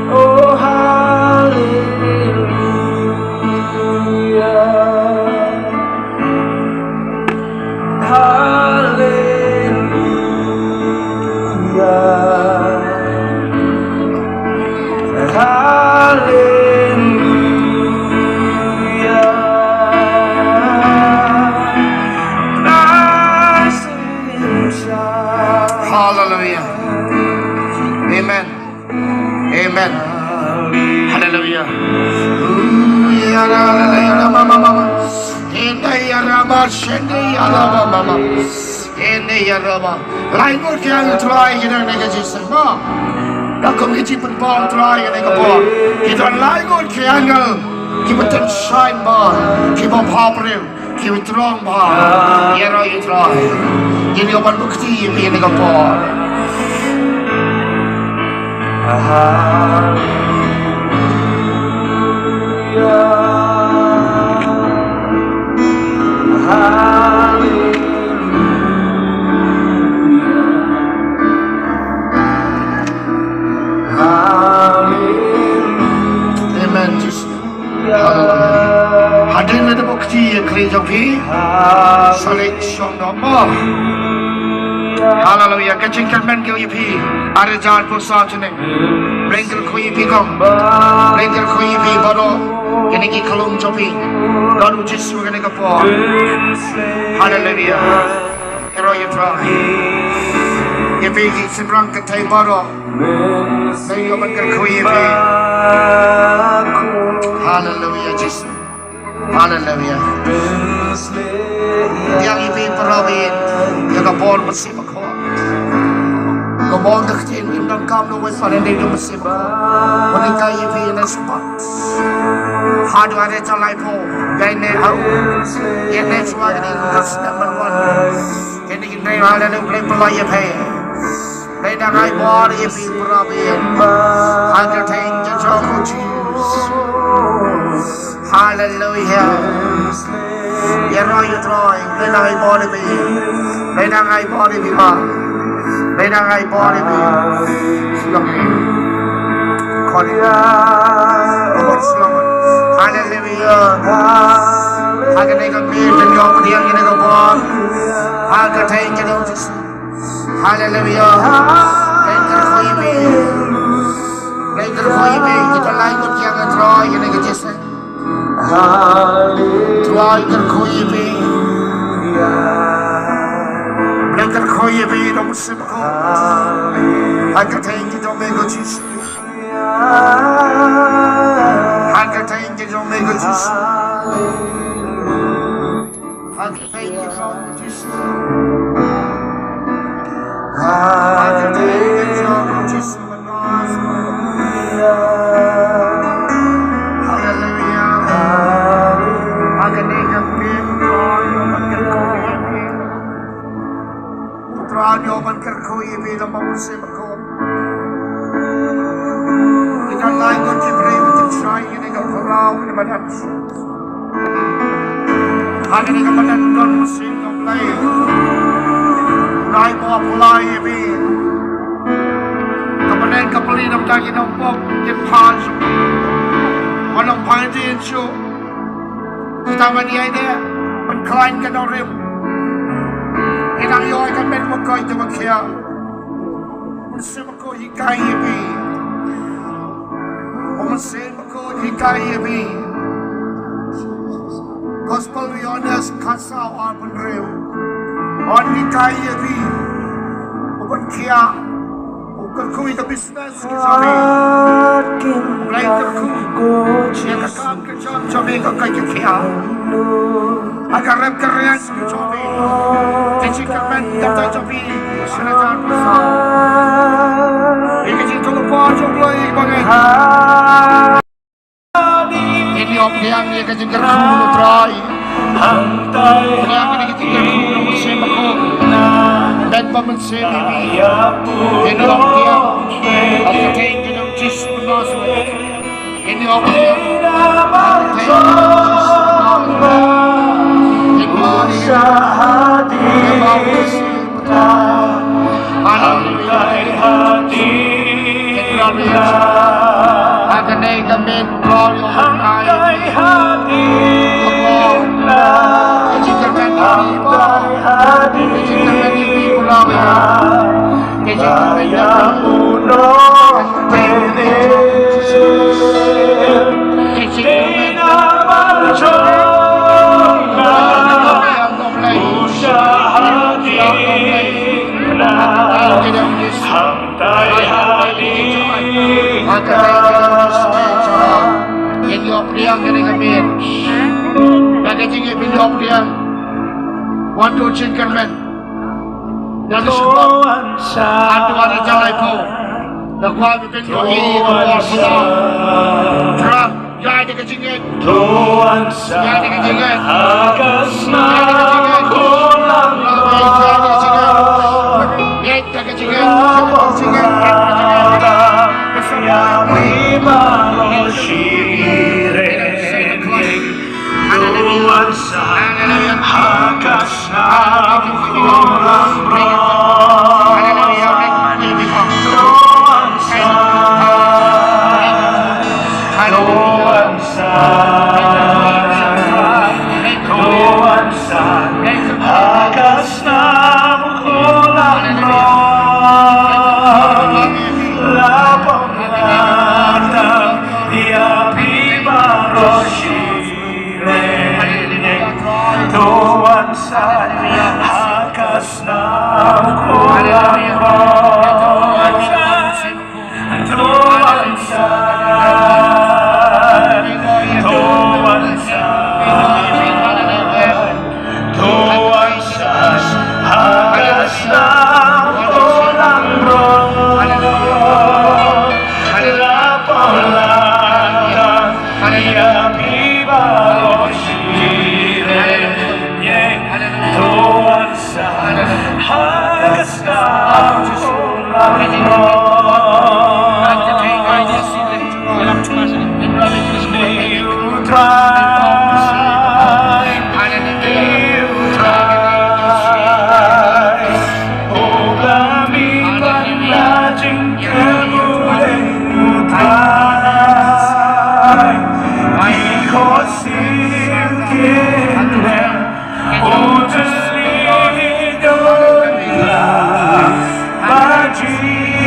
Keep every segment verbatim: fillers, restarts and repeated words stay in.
Oh, hallelujah. Hallelujah. Hallelujah. Hallelujah. Amen. Amen. Hallelujah. Hallelujah. Hallelujah. Hallelujah. Lai ngut ki angel Trai ki don ha kane ka jingïaseng mo. Da kum ki jingpynpaw Trai ha kane ka por. Ki don lai ngut ki angel kiba tynshaiñ bha, kiba bhabriew, kiba thrang bha. Ïaroh ïa u Trai. Ngin ïoh ban bukti ïa phi ha kane ka por. Amen. Hallelujah. Hadien ba la dep bukti ïa ka ri jong phi, sa leit shong noh mo. Hallelujah. Ka jingkyrmen ka ïa phi. Ar hajar arphew saw jong ngi. Blei kyrkhu ïa phi kong. Blei kyrkhu ïa phi baroh. Kine ki khlum jong phi. Don u Jisu ha kane ka por. Hallelujah. Ïaroh ïa u Trai. Ïa phi ki shynrang kynthei baroh. Ngi ïoh ban kyrkhu ïa phi. Hallelujah, Jisu. Hallelujah. Ïa phi para bangeit. Ïa ka bor Mynsiem Bakhuid. Ka bor ka ktien kim donkam lawei pat, hynrei ka Mynsiem Bakhuid. Ban hikai ïa phi ïa ka spot. Haduh are ta lai phew. Ïa ne au. Ïa ne shuwa kane ka step ban wan. Kine ki dei, haleluya, Blei pynlait ïa phi. Blei dang ai bor ïa phi para bangeit. Ha ka kyrteng jong u Jisu. Haleluya. Ïaroh ïa u Trai, Blei dang ai bor ïa phi. Blei dang ai bor ïa phi, ma. Blei dang ai bor ïa phi. Shalom. Khot ïa u Trai. Shalom. Haleluya. Ha kane ka miet, ngi ïoh pdiang ïa kane ka bor. Ha ka kyrteng jong u Jisu. Haleluya. Blei kyrkhu ïa phi. Blei kyrkhu ïa phi. Kita lai ngut ïa nga Trai ïa kane ka jingïaseng. Trai kyrkhu ïa phi. Blei kyrkhu ïa phi, dong sep ko. Ha ka kyrteng jong me ko Jisu. Ha ka kyrteng jong me ko Jisu. Ha ka kyrteng jong me ko Jisu. Ha ka kyrteng jong me ko Jisu. Haleluya. Ha kane ka miet, Trai, ïoh ban kyrkhu ïa phi. Trai, ïoh ban kyrkhu ïa phi da u Mynsiem Bakhuid. Kita lai ngut ki briew ba tynshai ïa kane ka phyllaw kane ka madan. Ha kane ka madan don u Mynsiem jong u Blei. Trai, ba u phylla ïa phi. Ka madan ka phylla, namar ki nongpop kin phai shuh. Ki nongphai kin shuh. Kita ban ïai dei ban khlaiñ ka nongrim. Ki nang ïoh ka met ba koit te ba khia. U Mynsiem Bakhuid hikai ïa phi. U Mynsiem Bakhuid hikai ïa phi. Gospel Ïoannis khatsaw, arphew hynriew. Yn hikai ïa phi. U ban khia. U kyrkhu ïa ka business ka jong phi. U Blei kyrkhu ïa ka kam ka jam jong phi, ka koit ka khiah. Ha ka rep ka riang ka jong phi. Ka jingkyrmen ka jong phi. Sha ka jingpyrsad. Ïa ka jingthoh lypa jong U Blei ba ngi. Ngin ïoh pdiang ïa ka jingkyrkhu U Trai. Pdiang ïa ka jingkyrkhu U Mynsiem Bakhuid. Met bad mynsiem ïa phi. Ngin ïoh pdiang. Ha ka kyrteng jong U Jisu Khrist. Ngin ïoh pdiang. Ha ka kyrteng jong U Jisu Khrist. Ngin ïoh pdiang. Haleluya. Hangtai ha ti. Ha kane ka miet, Lord, ïa u hangtai ha ti. Ka jingkyrmen ha ti. Ka jingkyrmen ha ti. Ka jingkyrmen ha ti. Wan tu jingkyrmen. Ïa ka sngewbha. Atu wan ïa jong lai phew. Da kwah ba phin ïohi ïa ka bor sha. Trai, ïa ïa ka jingngeit. Ïa ïa ka jingngeit. Ïa ïa ka jingngeit. Ïa ïa ka jingngeit. Ïa ïa ka jingngeit. Haleluya.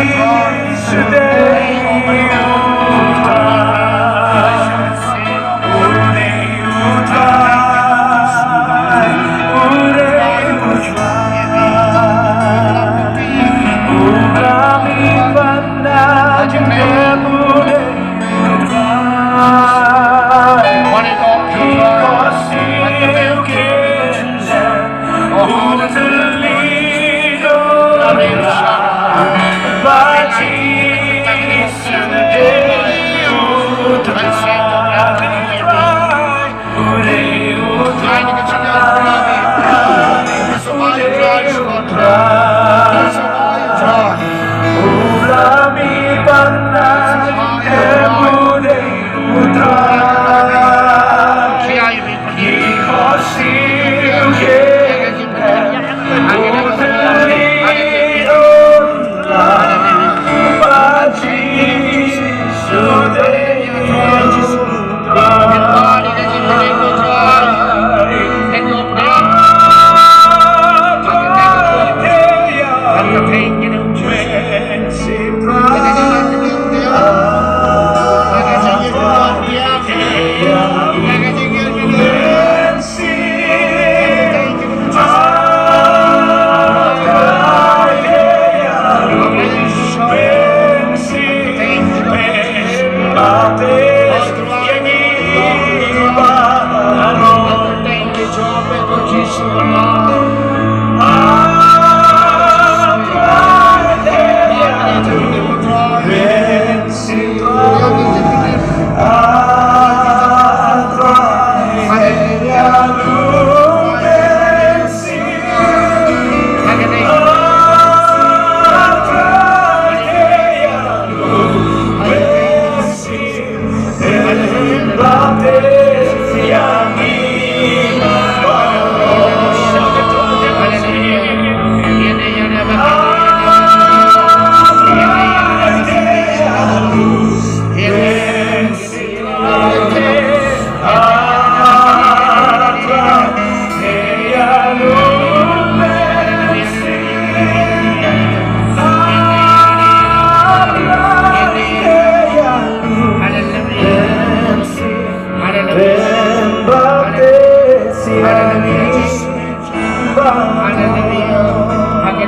Haleluya.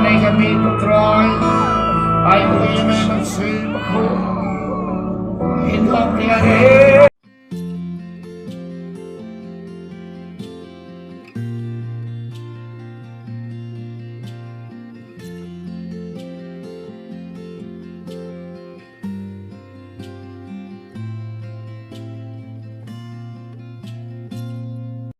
Ai ka mih, ko Trai. Ai ko ïa me ban sngewbha.